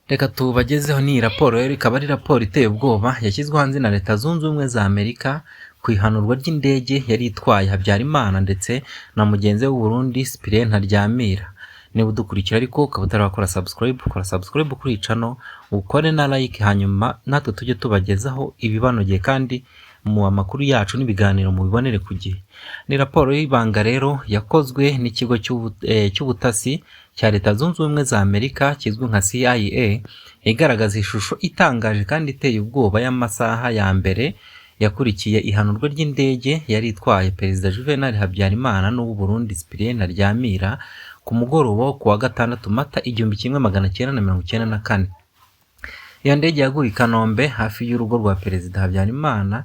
Reka tubagezeho n'iyi raporo rero, ikaba ari raporo iteye ubwoba yashyizwe hanze na Leta Zunze Ubumwe za Amerika ku ihanurwa ry'indege yari itwaye Habyarimana ndetse na mugenzi we w'u Burundi Cyprien Ntaryamira. Niba udukurikira ariko ukaba utarakora subscribe, kora subscribe kuri iyi channel, ukore na like, hanyuma natwe tujye tubagezaho ibibanogeye kandi mu amakuru yacu n'ibiganiro mubibonere ku gihe. Ni raporo y'ibanga rero yakozwe n'ikigo cy'ubutasi cya Leta Zunze Ubumwe za Amerika kizwi nka CIA, igaragaza ishusho itangaje kandi iteye ubwoba y'amasaha ya mbere yakurikiye ihanurwa ry'indege yari itwaye Perezida Juvenal Habyarimana n'uw'u Burundi Cyprien Ntaryamira ku mugoroba wo ku wa 6 Mata 1994. Iyo ndege yaguye i Kanombe hafi y'urugo rwa Perezida Habyarimana,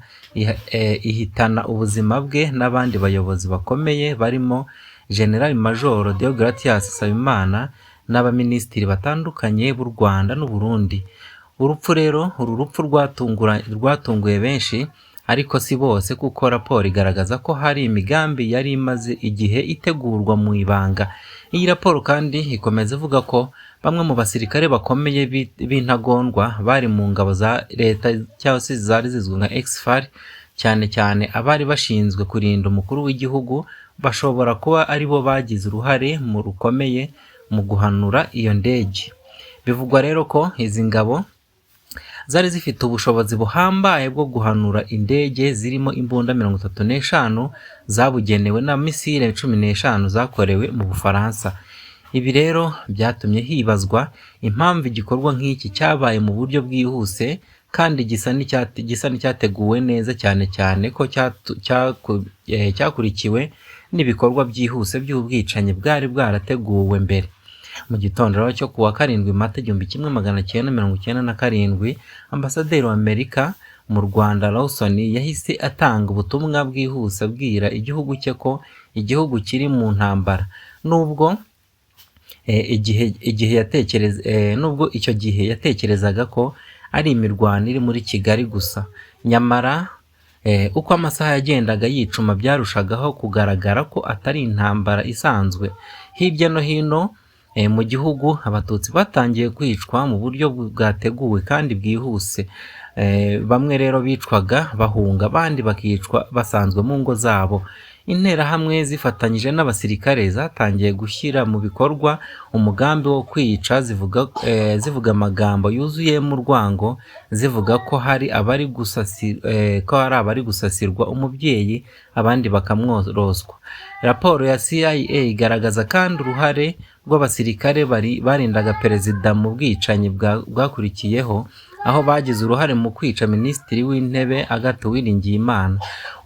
ihitana ubuzima bwe n'abandi bayobozi bakomeye barimo General Major Deogratias Nsabimana n'abaminisitiri batandukanye b'u Rwanda n'u Burundi. Urupfu rero, uru rupfu rwatunguye benshi ariko si bose, kuko raporo igaragaza ko hari imigambi yari imaze igihe itegurwa mu ibanga. Iyi raporo kandi ikomeza ivuga ko bamwe mu basirikare bakomeye b'intagondwa bari mu ngabo za leta cyangwa se zari zizwi nka ex-FAR, cyane cyane abari bashinzwe kurinda umukuru w'igihugu, bashobora kuba aribo bagize uruhare mu rukomeye mu guhanura iyo ndege. Bivugwa rero ko izi ngabo zari zifite ubushobozi buhambaye bwo guhanura indege zirimo imbunda 35 zabugenewe na misile 15 zakorewe mu Bufaransa. Ibi rero byatumye hibazwa impamvu igikorwa nk'iki cyabaye mu buryo bwihuse kandi gisa n'icyateguwe neza, cyane cyane ko cyakurikiwe n'ibikorwa byihuse by'ubwicanyi bwari bwarateguwe mbere. Mu gitondo rero cyo ku wa 7 Mata 1997, Ambasaderi wa Amerika mu Rwanda Lawson yahise atanga ubutumwa bwihuse abwira igihugu cye ko igihugu kiri mu ntambara. Nubwo igihe igihe yatekereza nubwo icyo gihe yatekerezaga ko ari imirwano iri muri Kigali gusa, nyamara uko amasaha yagendaga yicuma byarushagaho kugaragara ko atari intambara isanzwe. Hirya no hino mu gihugu Abatutsi batangiye kwicwa mu buryo bwateguwe kandi bwihuse. Bamwe rero bicwaga bahunga, abandi bakicwa basanzwe mu ngo zabo. Interahamwe zifatanyije n'abasirikare zatangiye gushyira mu bikorwa umugambi wo kwica, zivuga amagambo yuzuyemo urwango, zivuga ko hari abari gusasirwa umubyeyi, abandi bakamworoswa. Raporo ya CIA igaragaza kandi uruhare rw'abasirikare barindaga perezida mu bwicanyi bwakurikiyeho, aho bagize uruhare mu kwica Minisitiri w'Intebe Agathe Uwiringiyimana.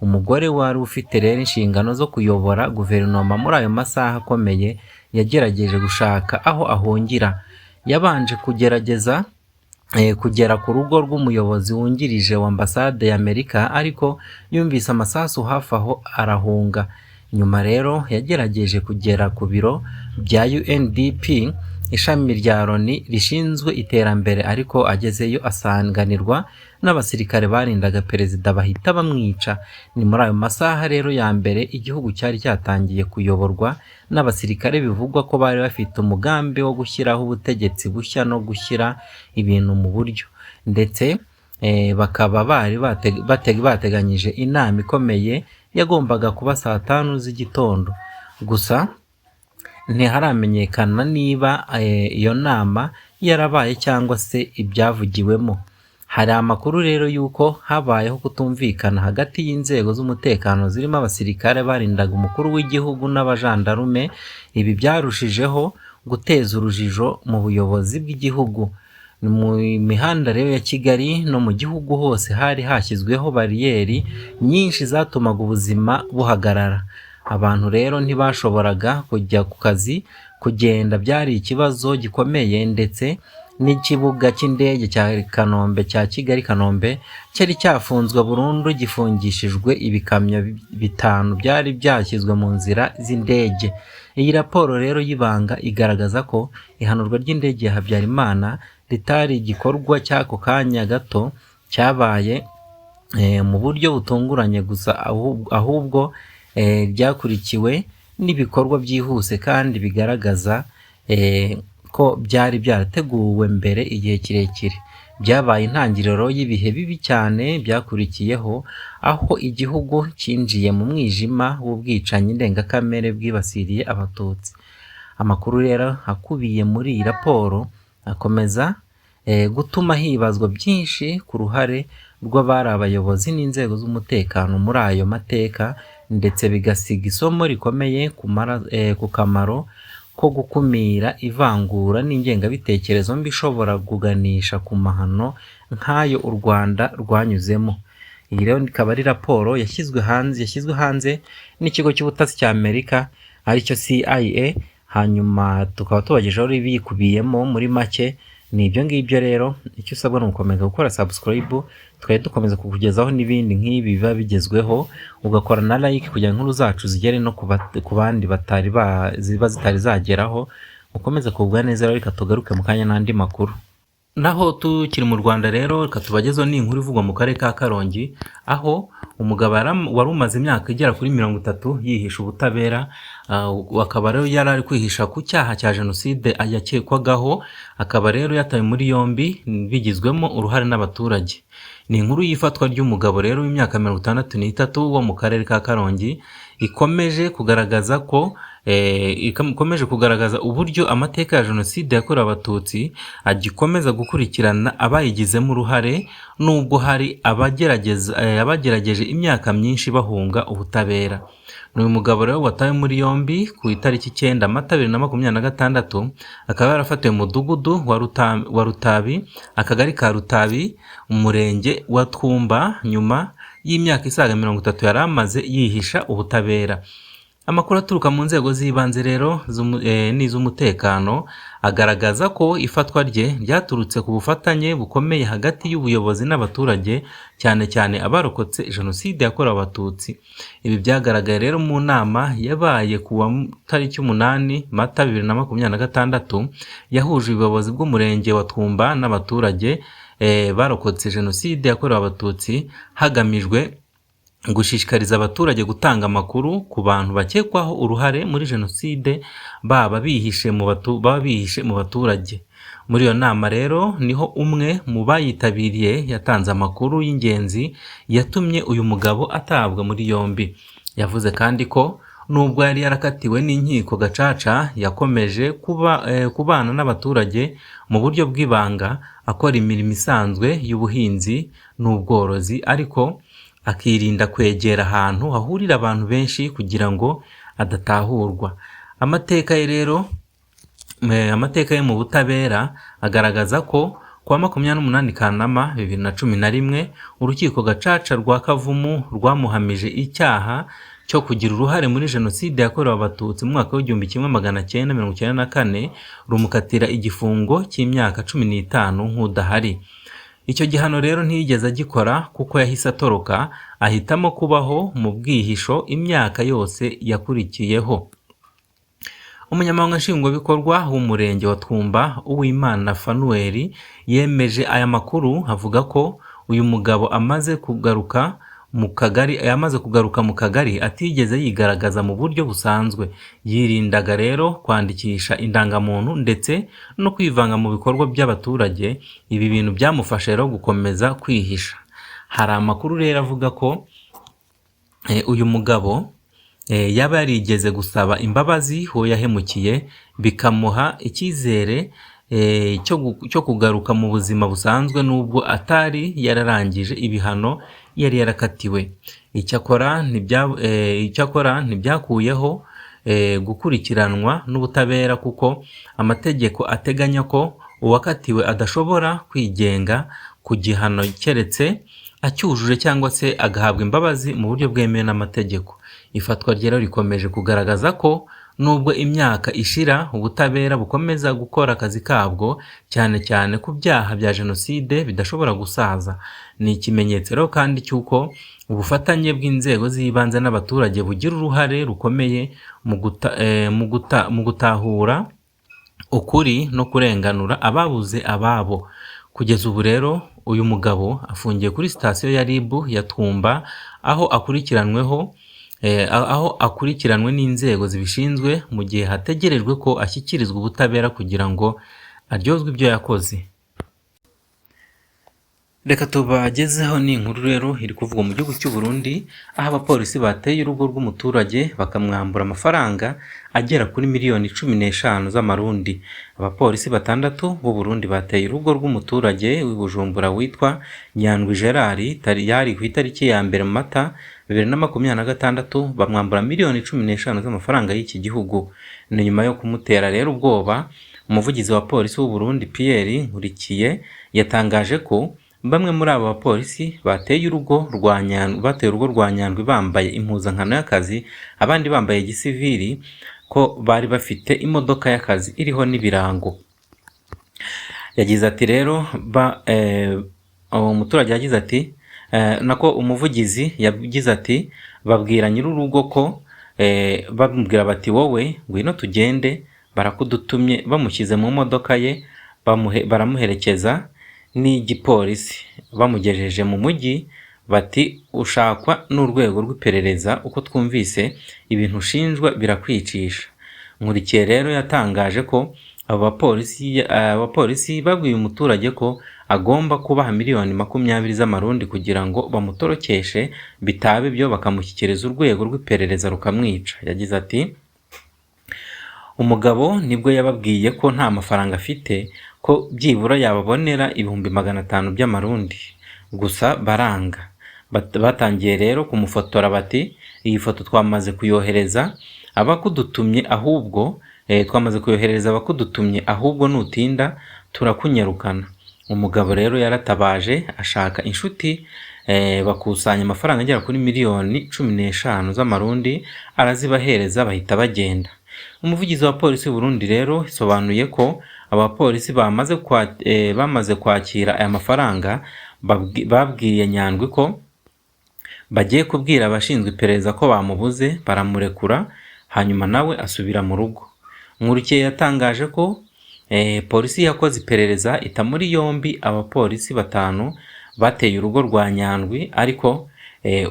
Umugore wari ufite rero inshingano zo kuyobora guverinoma muri ayo masaha akomeye yagerageje gushaka aho ahungira. Yabanje kugerageza kugera ku rugo rw'umuyobozi wungirije wa ambasade ya Amerika, ariko yumvise amasasu hafi aho arahunga. Nyuma rero yagerageje kugera ku biro bya UNDP, ishami rya Loni rishinzwe iterambere, ariko agezeyo asanganirwa n'abasirikare barindaga perezida bahita bamwica. Ni muri ayo masaha rero ya mbere igihugu cyari cyatangiye kuyoborwa n'abasirikare bivugwa ko bari bafite umugambi wo gushyiraho ubutegetsi bushya no gushyira ibintu mu buryo, ndetse bakaba bari bateganyije inama ikomeye yagombaga kuba saa 5 z'igitondo. Gusa ntiharamenyekana niba iyo nama yarabaye cyangwa se ibyavugiwemo. Hari amakuru rero y'uko habayeho kutumvikana hagati y'inzego z'umutekano zirimo abasirikare barindaga umukuru w'igihugu n'abajandarume. Ibi byarushijeho guteza urujijo mu buyobozi bw'igihugu. Mu mihanda rero ya Kigali no mu gihugu hose hari hashyizweho bariyeri nyinshi zatumaga ubuzima buhagarara. Abantu rero ntibashoboraga kujya ku kazi, kugenda byari ikibazo gikomeye, ndetse n'ikibuga cy'indege cya Kanombe, cya Kigali Kanombe, cyari cyafunzwe burundu, gifungishijwe ibikamyo 5 byari byashyizwe mu nzira z'indege. Iyi raporo rero y'ibanga igaragaza ko ihanurwa ry'indege ya Habyarimana ritari igikorwa cy'ako kanya gato cyabaye mu buryo butunguranye gusa, ahubwo ryakurikiwe n'ibikorwa byihuse kandi bigaragaza ko ko byari byarateguwe mbere igihe kirekire. Byabaye intangiriro y'ibihe bibi cyane byakurikiyeho, aho igihugu cyinjiye mu mwijima w'ubwicanyi ndengakamere bwibasiriye Abatutsi. Amakuru rero akubiye muri iyi raporo akomeza gutuma hibazwa byinshi ku ruhare rw'abari abayobozi n'inzego z'umutekano muri ayo mateka, ndetse bigasiga isomo rikomeye ku kamaro ko gukumira ivangura n'ingengabitekerezo mbi ishobora kuganisha ku mahano nk'ayo u Rwanda rwanyuzemo. Iyi rero ikaba ari raporo yashyizwe hanze n'ikigo cy'ubutasi cya Amerika, aricyo CIA. Hanyuma tukaba tubagejeho ibiyikubiyemo muri make. Ni ibyo ngibyo rero. Icyo usabwa ni ugukomeza gukora subscribe, tukajya dukomeza kukugezaho n'ibindi nk'ibi biba bigezweho, ugakora na like kugira ngo inkuru zacu zigere no ku bandi batari ba ziba zitari zageraho. Ukomeze kugubwa neza rero. Reka tugaruke mu kanya n'andi makuru. Naho tukiri mu Rwanda rero, reka tubagezeho n'inkuru ivugwa mu karere ka Karongi, aho umugabo wari umaze imyaka igera kuri 30 yihisha ubutabera, akaba rero yari ari kwihisha ku cyaha cya jenoside yakekwagaho, akaba rero yatawe muri yombi bigizwemo uruhare n'abaturage. Ni inkuru y'ifatwa ry'umugabo rero w'imyaka 63 wo mu karere ka Karongi, ikomeje kugaragaza uburyo amateka ya jenoside yakorewe Abatutsi agikomeza gukurikirana abayigizemo uruhare, nubwo hari abagerageje imyaka myinshi bahunga ubutabera. Ni uyu mugabo rero watawe muri yombi ku itariki 9 Mata 2026, akaba yarafatiwe mu mudugudu wa Rutabi, akagari ka Rutabi, umurenge wa Twumba, nyuma y'imyaka isaga 30 yari amaze yihisha ubutabera. Amakuru aturuka mu nzego z'ibanze rero n'iz'umutekano agaragaza ko ifatwa rye ryaturutse ku bufatanye bukomeye hagati y'ubuyobozi n'abaturage, cyane cyane abarokotse jenoside yakorewe Abatutsi. Ibi byagaragaye rero mu nama yabaye ku wa tariki 8 Mata 2026, yahuje ubuyobozi bw'umurenge wa Twumba n'abaturage barokotse jenoside yakorewe Abatutsi, hagamijwe gushishikariza abaturage gutanga amakuru ku bantu bakekwaho uruhare muri jenoside baba bihishe mu baturage. Muri iyo nama rero niho umwe mu bayitabiriye yatanze amakuru y'ingenzi yatumye uyu mugabo atabwa muri yombi. Yavuze kandi ko nubwo yari yarakatiwe n'inkiko gacaca, yakomeje kubana n'abaturage mu buryo bw'ibanga, akora imirimo isanzwe y'ubuhinzi n'ubworozi, ariko akirinda kwegera ahantu hahurira abantu benshi kugira ngo adatahurwa. Amateka ye mu butabera agaragaza ko kuwa 28 Kanama 2011, urukiko gacaca rwa Kavumu rwamuhamije icyaha cyo kugira uruhare muri jenoside yakorewe Abatutsi mu mwaka w'1994, rumukatira igifungo cy'imyaka 15 nk'udahari. Icyo gihano rero ntiyigeze agikora, kuko yahise atoroka, ahitamo kubaho mu bwihisho imyaka yose yakurikiyeho. Umunyamabanga Nshingwabikorwa w'umurenge wa Twumba, Uwimana Fanuel, yemeje aya makuru, avuga ko uyu mugabo amaze kugaruka mu kagari atigeze yigaragaza mu buryo busanzwe. Yirindaga rero kwandikisha indangamuntu ndetse no kwivanga mu bikorwa by'abaturage. Ibi bintu byamufasha rero gukomeza kwihisha. Hari amakuru rero avuga ko uyu mugabo yaba yarigeze gusaba imbabazi uwo yahemukiye, bikamuha icyizere cyo kugaruka mu buzima busanzwe, nubwo atari yararangije ibihano yari yarakatiwe. Icyakora ntibyakuyeho gukurikiranwa n'ubutabera, kuko amategeko ateganya ko uwakatiwe adashobora kwigenga ku gihano keretse acyujuje cyangwa se agahabwa imbabazi mu buryo bwemewe n'amategeko. Ifatwa rye rero rikomeje kugaragaza ko nubwo imyaka ishira, ubutabera bukomeza gukora akazi kabwo, cyane cyane ku byaha bya jenoside bidashobora gusaza. Ni ikimenyetso rero kandi cy'uko ubufatanye bw'inzego z'ibanze n'abaturage bugira uruhare rukomeye mu gutahura ukuri no kurenganura ababuze ababo. Kugeza ubu rero uyu mugabo afungiye kuri sitasiyo ya RIB ya Twumba, aho akurikiranweho. aho akurikiranwe n'inzego zibishinzwe mu gihe hategerejwe ko ashyikirizwa ubutabera kugira ngo aryozwe ibyo yakoze. Reka tubagezeho ni inkuru rero iri kuvugwa mu gihugu cy'u Burundi, aho abapolisi bateye urugo rw'umuturage bakamwambura amafaranga agera kuri miliyoni 15 z'amarundi. Abapolisi batandatu b'u Burundi bateye urugo rw'umuturage w'i Bujumbura witwa Nyandwi Gerard, yari ku itariki ya 1 Mata 2026, bamwambura miliyoni 15 z'amafaranga y'iki gihugu. Ni nyuma yo kumutera rero ubwoba. Umuvugizi wa polisi w'u Burundi, Pierre Nkurikiye, yatangaje ko bamwe muri abo bapolisi bateye urugo rwa Nyandwi bambaye impuzankano y'akazi, abandi bambaye gisivili, ko bari bafite imodoka y'akazi iriho n'ibirango. Yagize ati rero uwo muturage yagize ati nako umuvugizi yagize ati: "Babwira nyir'urugo ko bamubwira bati: 'Wowe ngwino tugende, barakudutumye.' Bamushyize mu modoka ye, baramuherekeza n'igipolisi. Bamugejeje mu mujyi bati: 'Ushakwa n'urwego rw'iperereza, uko twumvise ibintu ushinjwa birakwicisha.'" Nkurikiye rero yatangaje ko abo bapolisi babwiye umuturage ko agomba kubaha miliyoni 20 z'amarundi kugira ngo bamutorokeshe, bitaba ibyo bakamushyikiriza urwego rw'iperereza rukamwica. Yagize ati: "Umugabo nibwo yababwiye ko nta mafaranga afite, ko byibura yababonera 500,000 by'amarundi gusa, baranga. Batangiye rero kumufotora bati: 'Iyi foto twamaze kuyohereza abakudutumye, ahubwo twamaze kuyohereza abakudutumye, ahubwo nutinda turakunyarukana.' Umugabo rero yaratabaje, ashaka inshuti, bakusanya amafaranga agera kuri miliyoni 15 z'amarundi, arazibahereza, bahita bagenda." Umuvugizi wa polisi y'u Burundi rero yasobanuye ko abapolisi bamaze kwakira aya mafaranga babwiye Nyandwi ko bagiye kubwira abashinzwe iperereza ko bamubuze, baramurekura, hanyuma nawe asubira mu rugo. Nkurikiye yatangaje ko polisi yakoze iperereza ita muri yombi abapolisi batanu bateye urugo rwa Nyandwi, ariko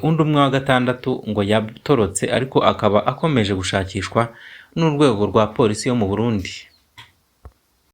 undi umwe wa gatandatu ngo yatorotse, ariko akaba akomeje gushakishwa n'urwego rwa polisi yo mu Burundi.